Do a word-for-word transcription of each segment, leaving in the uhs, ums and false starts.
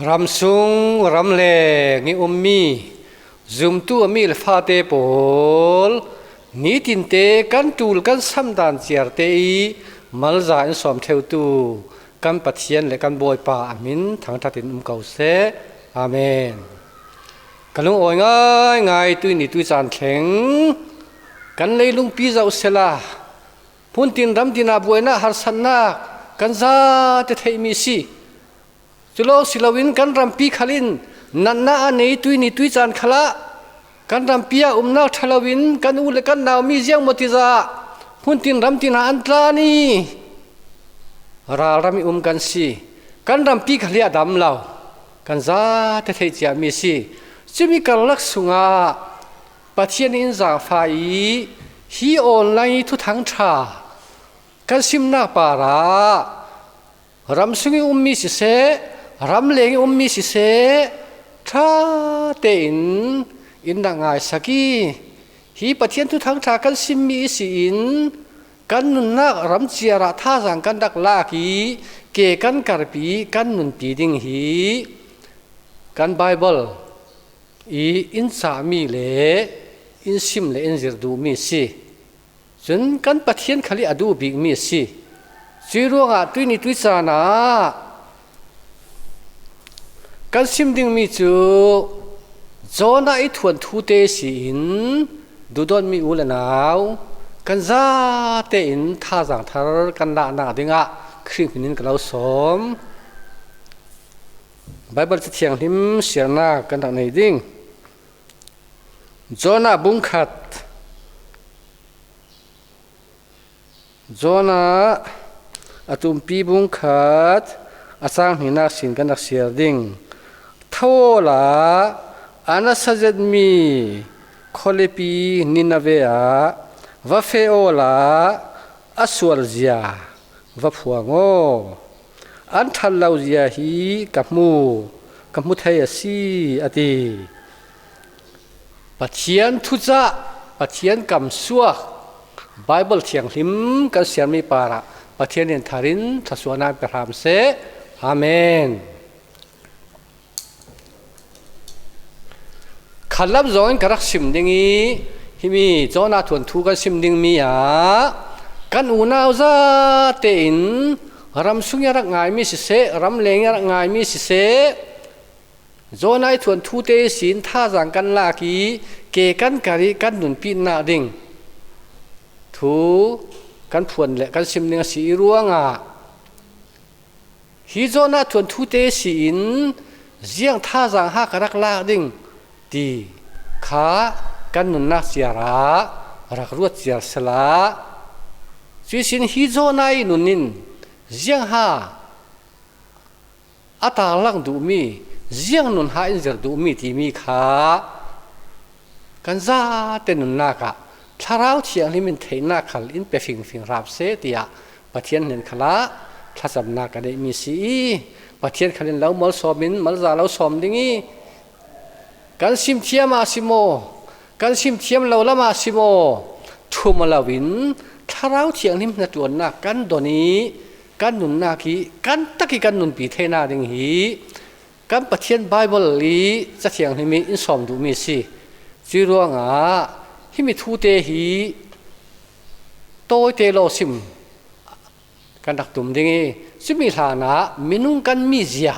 Ram sung ram leng i ummi zumtu a mi le fate pawl, nitinte kan tul kan sam dan ciarte i malza in sawm theutu kan Pathian le kan Bawipa a min thangthatin um ko seh. Amen. Ka lungawi ngaingai tuini tuicaan thleng kan leilungpi zoh sela, hmuntin ramtin ah buaina harsatnak kan zate theihmi si. Cu lo si loin kan rampi khal in natna a nei tuini tuicaan khalah kan rampi ah umnak ṭha loin kan u le kan naumi ziangmaw tiza hmuntin ramtin ah an tlan i ralram i um kan si. Kan rampi khal hi a dam lo, kan zate theih ciami si. Cumi karlak sungah Pathian in zaangfah i hi online i thuthang ṭha kan simnak parah ram sung i ummi siseh, ram leng i ummi siseh, ṭha tein in rak ngaisak i hi Pathian thuthang ṭha kan simmi i si in kan nunnak ram ciarah thazaang kan rak lak i ke kan karpi kan nunpi ding hi kan Baibal i in cahmi le in sim le in zir duhmi si. Cun kan Pathian khal i a duh bikmi a si. Cuih ruangah tuini tuicaan ah kan sim dingmi cu Jonah i thuanthu te si in duhdawtmi u le nau kan zate in thazaang thar kan lahnak dingah Khrih hmin in ka lo sawm. Baibal Ca Thianghlim siarnak kan rak nei ding. Jonah bungkhat. Jonah a tumpi bungkhat a cang hninak sin kan rak siar ding. Tho awla a nasa zetmi khualipi Nineveh ah va feh awla a sualzia va phuang aw. An ṭhat lo zia hi ka hmu, ka hmu thei a si, a ti. Pathian thucah, Pathian kamsuak, Baibal Thianghlim kan siarmi parah Pathian in tharin thluasuahnak pe hram seh. Amen. Khatlam zawngin ka rak sim ding i, himi Jonah thuanthu kan sim dingmi ah kan unau zate in ram sung i a rak ngaimi siseh, ram leng i a rak ngaimi siseh, Jonah i thuanthu te ihsin thazaang kan lak i ke kan kar i kan nunpihnak ding thu kan phuan le kan sim ding a si i ruangah, hi Jonah thuanthu te si in ziang thazaang ha ka rak lak ding ti kha kan nunnak ciarah rak ruat ciar sela. Cuih sin hi Jonah i nun in ziang ha a tarlang duhmi, ziang nun ha in zir duhmi timi kha kan zate nunnak ah Thlarau Thianghlim in theihnak khal in pe fingfing hram seh tiah Pathian hnen khalah thlacamnak ka neihmi si i, Pathian khal in lo malsawm in malza lo sawm ding i, kan simthiam ah si maw, kan simthiam lo lam ah si maw, thum a loin Thlarau Thianghlim hnaṭuannak kan don i, kan nunnak i kan tak i kan nunpi theinak ding hi kan Pathian Baibal i Ca Thianghlim i in sawm duhmi a si. Cuih ruangah himi thute hi tawite lawsim kan rak tum ding i, cumi hlanah minung kan mizia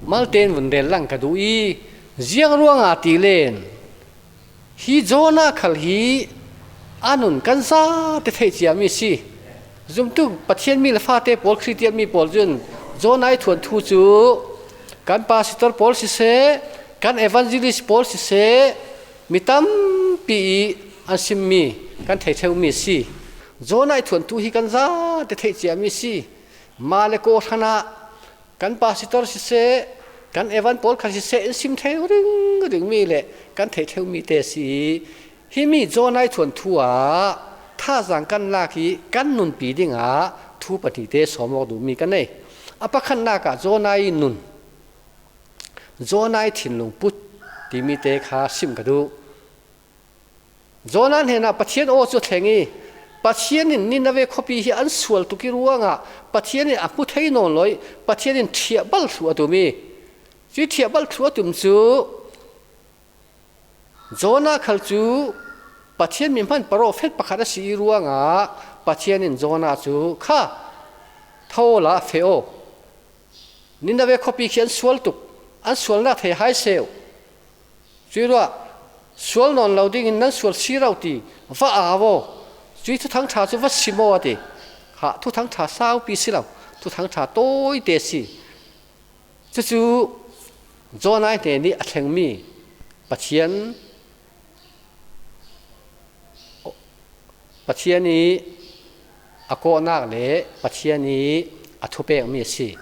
malte in vun rel lang ka duh i, ziang ruangah ti len hi Jonah khal hi a nun kan zate theih ciami si. Zumtu Pathian mi le fate pawl, Khristian mi pawl cun Jonah i thuanthu cu kan pastor pawl siseh, kan evangelist pawl siseh, mi tampi i an simmi kan thei ṭheumi si. Jonah i thuanthu hi kan zate theih ciami si. Mah le kawhhran ah kan pastor siseh, kan evan pawl kha siseh in sim thei ringringmi le kan theih ṭheumi te si i, himi Jonah i thuanthu ah thazaang kan lak i kan nunpi dingah thu pahnih te sawm awk duhmi ka nei. A pakhatnak ah Jonah i nun, Jonah i thinlung put timi te kha sim ka duh. Jonah hnenah Pathian aw cu a thleng i, Pathian in Nineveh khuapi hi an sual tuk i ruangah Pathian in a hmu thei nawn lo i, Pathian in ṭhiahbal thluh a tum i, Cuih thiahbalh thluh a tum cu Jonah khal cu Pathian mi hman profet pakhat a si ih ruangah Pathian in Jonah cu, kha, tho la feh aw. Nineveh khuapi khi an sual tuk, an sualnak thei hai seh uh. Cuih ruah sual nawn lo dingin nan sual si lo ti, va au aw. Cuih thuthang ṭha cu va sim aw a ti. Kha, thuthang ṭha saupi si lo, thuthang ṭha tawite si. Cucu Jonah hnenih a thlengmi Pathian, Pathian ih a kawhnak le Pathian ih a thupekmi a si.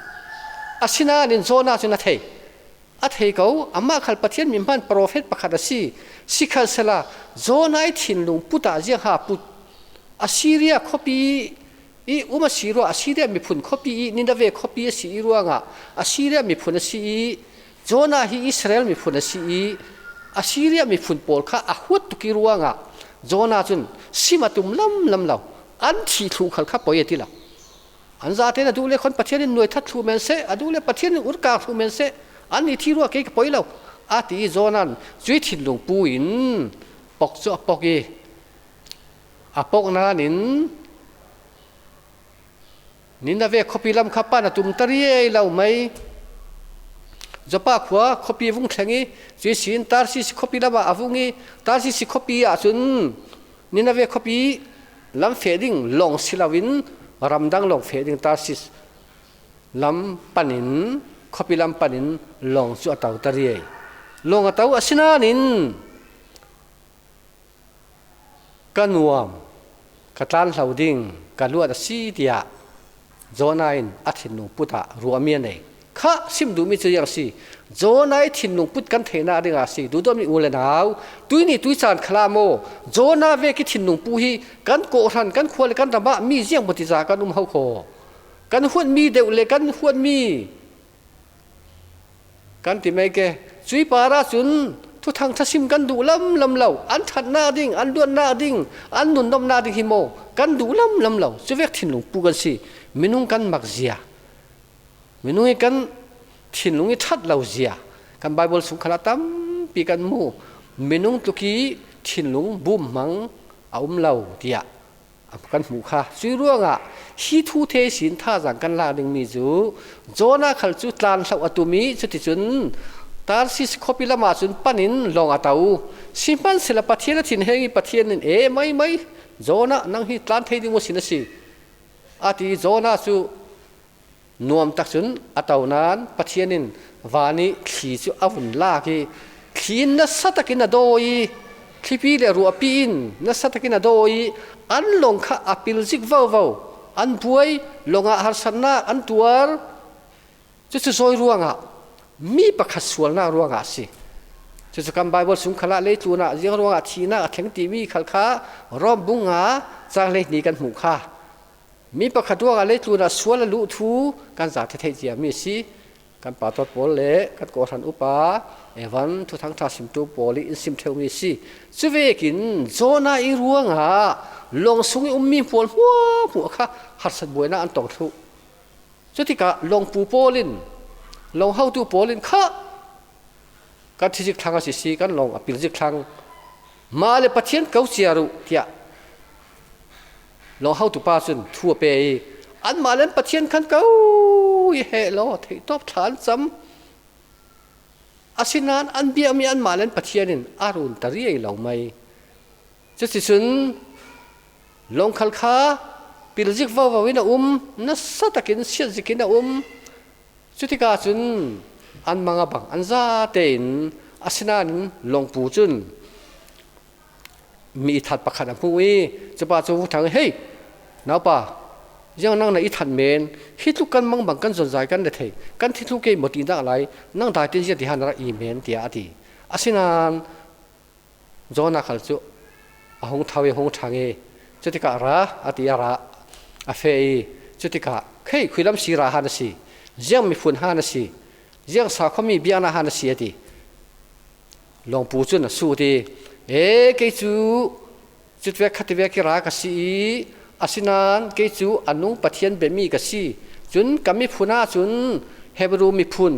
Asinain Jonah cun a thei, a thei ko, amah khal Pathian mi hman profet pakhat a si. Sikhalsehla Jonah ih thinlung put ah ziangha put? Assyria khuapi ih um a si ruah, Assyria miphun khuapi ih, Nineveh khuapi a si ih ruangah Assyria miphun a si ih, Jonah hi Israel miphun a si ih, Assyria miphun pawl kha a huat tuk ih ruangah Jonah cun sim a tum lamlam lo, an thih thluh khal kha poi a ti lo. An zatein a duh le khuan Pathian in nuaithat thluh men seh, a duh le Pathian in urkak thluh men seh, an i thih ruah kei ka poi lo, a ti ih Jonah in cuih thinlung pu in pok cu a pok ih, a pok nain Nineveh khuapi lam kha pan a tum ta riai lo mai. Joppa khua khuapi a vung thleng ih, cuih sin Tarsis khuapi lamah a vung ih, Tarsis khuapi ah cun Nineveh khuapi lam feh ding lawng si loin ramdang lawng feh ding Tarsis lam panin, khuapi lam panin lawng cu a to ta riai. Lawng a to asinain ka nuam, ka tlanhlo ding, ka luat a si, tiah Jonah in a thinlung put ah ruahmi a nei. Kha, sim duhmi cu ziang a si? Jonah ih thinlung put kan theihnak dingah a si. Duhdawtmi u le nau, tuihni tuicaan khalah maw, Jonah vek ih thinlung pu hi kan kawhhran, kan khua le kan ram ah mi ziang maw ti za kan um ho khaw. Kan huatmi deuh le kan huatmi kan ti mai ke. Cuih par ahcun thuthang ṭha sim kan duh lamlam lo. An ṭhatnak ding, an luatnak ding, an nundomnak ding hi maw kan duh lamlam lo. Cuvek thinlung pu kan si. Minung kan mak zia, minung ih kan thinlung ih ṭhat lo zia kan Baibal sung khalah tampi kan hmu. Minung tluk ih thinlung bumhmang a um lo tiah kan hmuh kha. Cuih ruangah hi thu thei sin thazaang kan lak dingmi cu Jonah khal cu tlanhlo a tum ih cuticun Tarsis khuapi lamah cun panin lawng a to. Sihmanhsehlaw Pathian a thinheng ih Pathian in, "E maimai, Jonah, nang hi tlan thei ding uh sin a si," a ti. Jonah cu nuam tak cun a to nain Pathian in van ih thli cu a vun lak ih, thli in nasa takin a daw ih, thlipi le ruahpi in nasa takin a daw ih, an lawng kha a pil zik vovo, an buai, lawng ah harsatnak an tuar. Cucu zawi ruangah, mi pakhat sualnak ruangah a si. Cucu kan Baibal sung khalah leitlun ah ziang ruangah thihnak a thleng timi khal kha Rom bung nga cang hleihnih kan hmuh kha. Mi pakhat ruangah leitlun ah sual a luh thu kan zate theih ciami a si. Kan pastor pawl le kan kawhhran upa, Evan, thuthang ṭha simtu pawl ih in sim ṭheuhmi a si. Cuvekin Jonah ih ruangah lawng sung ih ummi pawl hmuahhmuah kha harsat buainak an tong thluh. Cutikah lawngpu pawl in, lawng hotu pawl in, "Kha, kan ṭhi zik thlang a si si, kan lawng a pil zik thlang. Mah le Pathian ko ciar uh," tiah lawng hotu pa cun thu a pe ih, "Anmah le an Pathian khan ko ih heh law, theihtawp thla an cam. Asinain an biakmi anmah le an Pathian in a run ta riai lo mai. Cuticun lawng khal kha pil zik vovo in a um, nasa takin siat zik in a um. Cutikah cun an mang a bang an zatein, asinain lawngpu cun mi i that pakhat a hmuh ih, cupa cu a vung ṭhang ih, 'Hei, naupa, ziang nang na i that men? Hi tluk kan mang bang kan zonzai kan le thei, kan thi thlu kei maw?' tinak lai, nang daitin ziang ti han rak i men?' tiah a ti. Asinain Jonah khal cu a hung tho ih a hung ṭhang ih, cutikah, 'Ra,' a ti, a ra, a feh ih, cutikah, 'Hei, khuilam si ra han a si, ziang miphun han a si, ziang sakhuami biaknak han a si,' a ti. Lawngpu cun a sut ih, 'E, kei cu cutivek khativek ih ra ka si ih, asinain kei cu a nung Pathian biami ka si. Cun ka miphun ahcun Hebru miphun,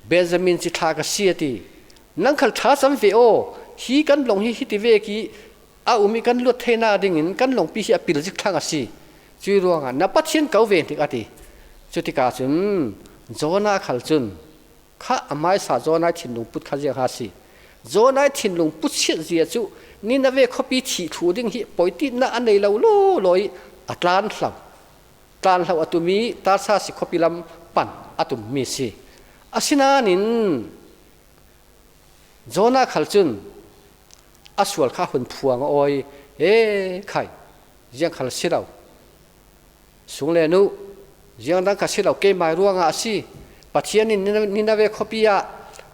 Benjamin ci thla ka si a ti. Nang khal tha cam ve aw, hi kan lawng hi hiti vek i a um i kan luat theina dingin kan lawngpi hi a pil zik thlang a si. Cui ruangah na Pathian ko ve hnik a ti. Cutikah cun Jonah khal cun kha a hmaisa Jonah i thinlung put kha ziang ha si. Jonah i thinlung put siat zia cu Nineveh khuapi thih thluh ding hi poititnak a nei lo lawlaw i a tlan hlo. Tlan hlo a tum i Tarsa si khuapi lam pan a tummi si. Asinain Jonah khal cun a sual kha hun phuang a awi, e khai, ziang khal si lo. Sung le nu, ziang dang kha si lo, keimai ruangah a si. Pathian in Nina-, Nineveh khuapi ah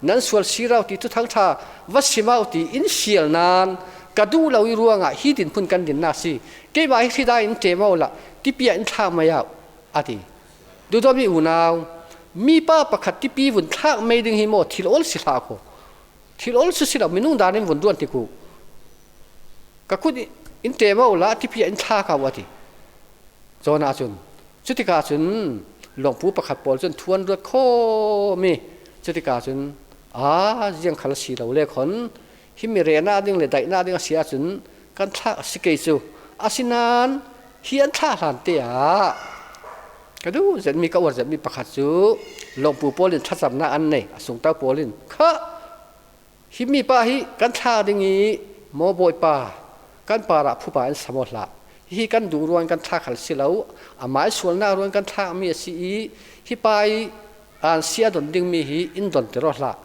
nan sual si lo ti thuthang ṭha va sim au ti in fial nan ka duh lo i ruangah hi dinhmun kan dinnak si. Keimah hi hridai in ṭem au lah, tipi ah in thlak mai au, a ti. Duhdawtmi unau, mipa pakhat tipi vun thlak mai ding hi maw, thil awl si hlah ko. Thil awl si si lo, minung dan in vun duan tik u. Ka kut in ṭem au lah, tipi ah in thlak au, a ti. Jonah cun, cutikah cun lawngpu pakhat pawl cun thu an ruat khawm i, cutikah cun, a ziang khal a si lo le khawn, himi rehnak ding le daihnak ding a si ahcun kan thlak a si kei cu. Asinain hi an thlah hlan te ah ka duh zetmi, ka uar zetmi pakhat cu lawngpu pawl in thlacamnak an nei, a sungto pawl in kha, hi mipa hi kan thlak ding i, maw Bawipa, kan parah phuba in sam aw hlah. Hihi kan duh ruangin kan thlak khal si lo, amai sualnak ruangin kan thlakmi a si i, hi pa i an si a don dingmi hi in donter aw hlah,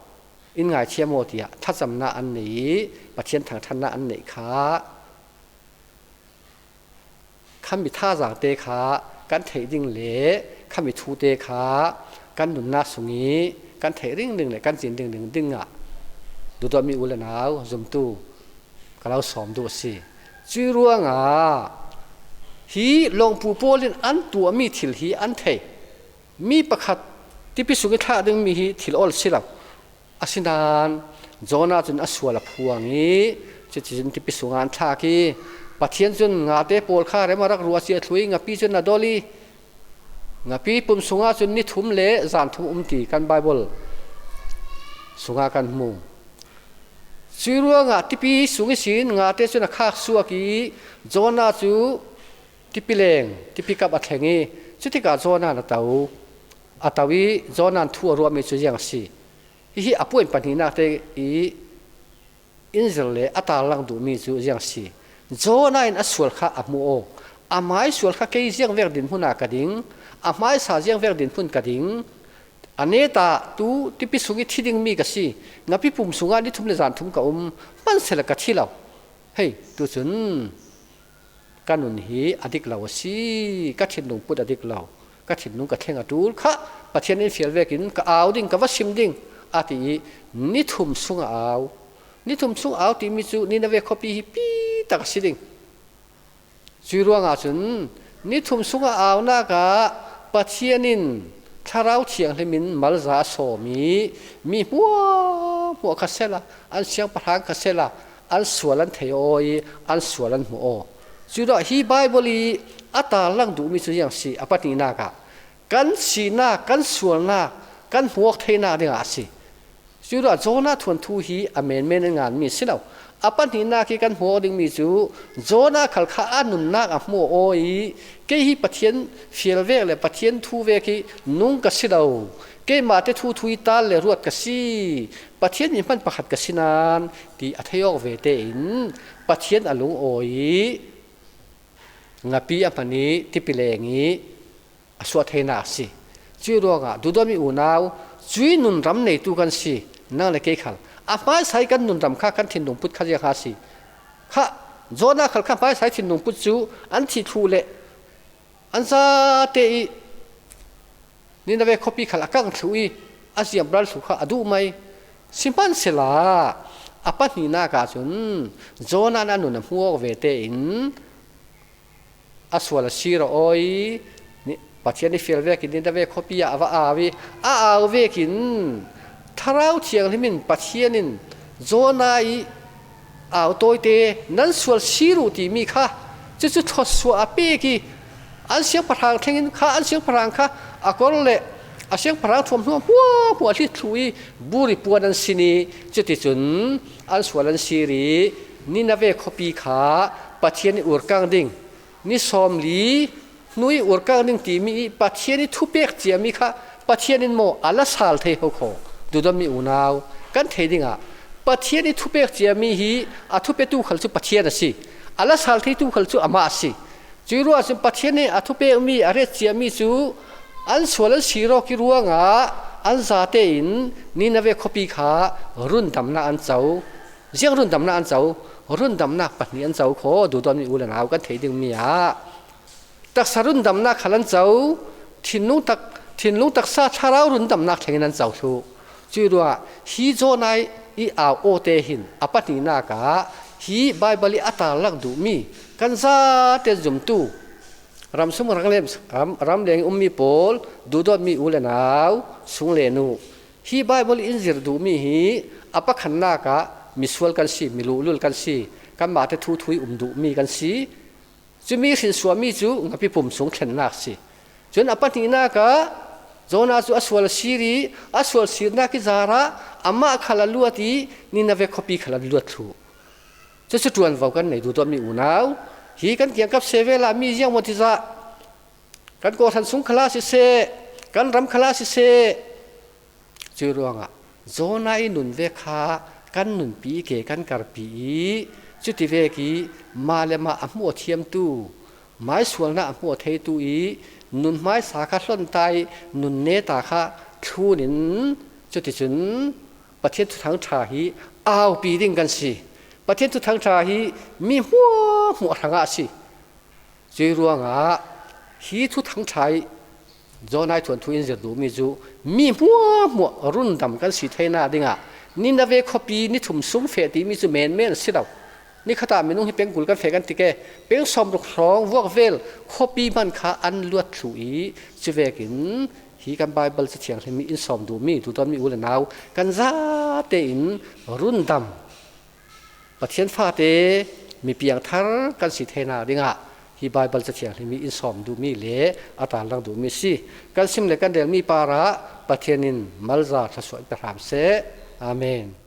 in ngaithiam aw, tiah thlacamnak an nei i Pathian thangṭhatnak an neih kha. Khami thazaang te kha kan theih ding le khami thu te kha kan nunnak sung i kan theih ringring le kan cin ringring dingah duhdawtmi u le nau zumtu ka lo sawm duh a si. Cui ruangah hi lawngpu pawl in an tuahmi thil hi an thei. Mi pakhat tipi sung i thlak dingmi hi thil awl si lo. Asinain Jonah cun a sual a phuang i, cuticun tipi sungah an thlak i, Pathian cun ngate pawl kha rem a rak ruah a si a thluh i, ngapi cun a dol i, ngapi pum sungah cun ni thum le zan thum um ti kan Baibal sungah kan hmu. Cui ruangah tipi sung ihsin ngate cun a khak suak i, Jonah cu tipi leng, tipi kap a thleng i, cutikah Jonah in a to, a to i, Jonah in thu a ruahmi cu ziang a si. Hihi a puan pahnihnak te i in zir le a tarlang duhmi cu ziang a si. Jonah in a sual kha a hmu aw. A hmai sual kha kei ziang vek dinhmun ah ka ding, a hmaisa ziang vek dinhmun ka ding. A neta tu tipi sung i thi dingmi ka si. Ngapi pum sungah ni thum le zan thum ka um. Hmansehla ka thi lo. Hei, tucun ka nun hi a dik lo a si, ka thinlung put a dik lo, ka thinlung ka thleng a ṭul kha, Pathian in fial vekin ka au ding, ka va sim ding, a ti i ni thum sung a au. Ni thum sung a au timi cu Nineveh khuapi hi pitak a si ding. Cui ruangah cun ni thum sung a aunak ah Pathian in Thlarau Thianghlim in malza a sawm i mi hmuahhmuah kha sehla, an siangpahrang kha sehla, an sual an thei aw i an sual an hmu aw. Curuah hi Baibal i a tarlang duhmi cu ziang si, a pahnihnak ah kan sinak, kan sualnak, kan hmuak theinak dingah a si. Curuah Jonah thuanthu hi a menmen in nganmi a si lo. A pahnihnak i kan hmuak dingmi cu Jonah khal kha a nunnak a hmu aw i kei hi Pathian fial vek le Pathian thu vek hi nung ka si lo. Keimah te thu thu i tal le ruat ka si. Pathian mi hman pakhat ka si nan ti a thei awk ve tein Pathian a lung aw i ngapi a hman i tipi leng i a suah theinak a si. Cui ruangah duhdawtmi unau, cui nunram neitu kan si, nang le kei khal. A hmaisa i kan nunram kha kan thinlung put kha ziang kha a si. Kha, Jonah khal kha hmaisa i thinlung put cu an thih thluh le an zate i Nineveh khuapi khal a kang thluh i a ziamral thluh kha a duh mai. Sihmanhsehla a pahnihnak ahcun Jonah in a nun a hmu awk ve tein a sual a sir aw i Pathian i fial vekin Nineveh khuapi ah a va au i a au vekin Thlarau Thianghlim in Pathian in Jonah i au tawite nan sual sir uh timi kha cucu thluasuah a pek i an siangpahrang thlengin kha an siangpahrang kha a kor le A siangpahrang thuam hnuah hmuahhmuah hlit thluh i bur i puan an sin i, cuticun an sual an sir i, Nineveh khuapi kha Pathian ih urkang ding, ni sawmli hnu ih urkang ding timi ih Pathian ih thupek ciami kha Pathian in maw a la sal thei ho khaw? Duhdawtmi unau, kan thei dingah Pathian ih thupek ciami hi a thupetu khal cu Pathian a si, a la sal theitu khal cu amah a si. Cuih ruah cun Pathian nih a thupekmi a ret ciami cu an sual an sir awk ih ruangah an zate in Nineveh khuapi kha rundamnak an co. Ziang rundamnak an co? Rundamnak pahnih an co khaw, duhdawtmi u le nau, kan thei dingmi ah taksa rundamnak khal an co, thinlung tak, thinlung taksa thlarau rundamnak thlengin an co thluh. Cuih ruah hi Jonah ih au awte hin a pahnihnak ah hi Baibal ih a tarlak duhmi kan zate zumtu ramsung ranglem, ram, ramleng ummi pawl, duhdawtmi u le nau, sung le nu, hi Baibal ih in zir duhmi hi a pakhatnak ah misual kan si, miluhlul kan si, kanmahte thuthu ih um duhmi kan si. Cumi hrinsuahmi cu ngapi pum sung thlennak si. Cun a pahnihnak ah Jonah cu a sual a sir i a sual sirnak ih zarah amah khal a luat i Nineveh khuapi khal an luat thluh. Cucu ṭuanvo kan nei, duhdawtmi unau. Hi kan kiangkap sevel ah mi ziangmaw tizah, kan kawhhran sung khal ah siseh, kan ram khal ah siseh, cuih ruangah Jonah ih nun vek kha kan nunpi i ke kan karpi i, cutivek ih mah le mah a hmuh a thiamtu, maisualnak a hmuh a theitu i nun hmaisa kha hlonta i nun neta kha thlun in, cuticun Pathian Thuthang ṭha hi aupi ding kan si. Pathian Thuthang ṭha hi mi hmuahhmuah hrangah a si. Cuih ruangah hi Thuthang ṭha ih Jonah ih thuanthu in zir duhmi cu mi hmuahhmuah rundam kan si theinak dingah Nineveh khuapi ni thum sung feh timi cu menmen a si lo. Ni khat ah minung hi pengkul kan feh kan ti ke, peng sawmruk hrawng vuak vel khuapi hman kha an luat thluh i, cuvekin hi kan Baibal Ca Thianghlim ih in sawm duhmi, duhdawtmi u le nau, kan zate in rundam Pathian fate, mi piangthar kan si theinak dingah hi Baibal Ca Thianghlim ih in sawm duhmi le a tarlang duhmi a si. Kan sim le kan relmi parah Pathian in malza thlawsuah in pe hram seh. Amen.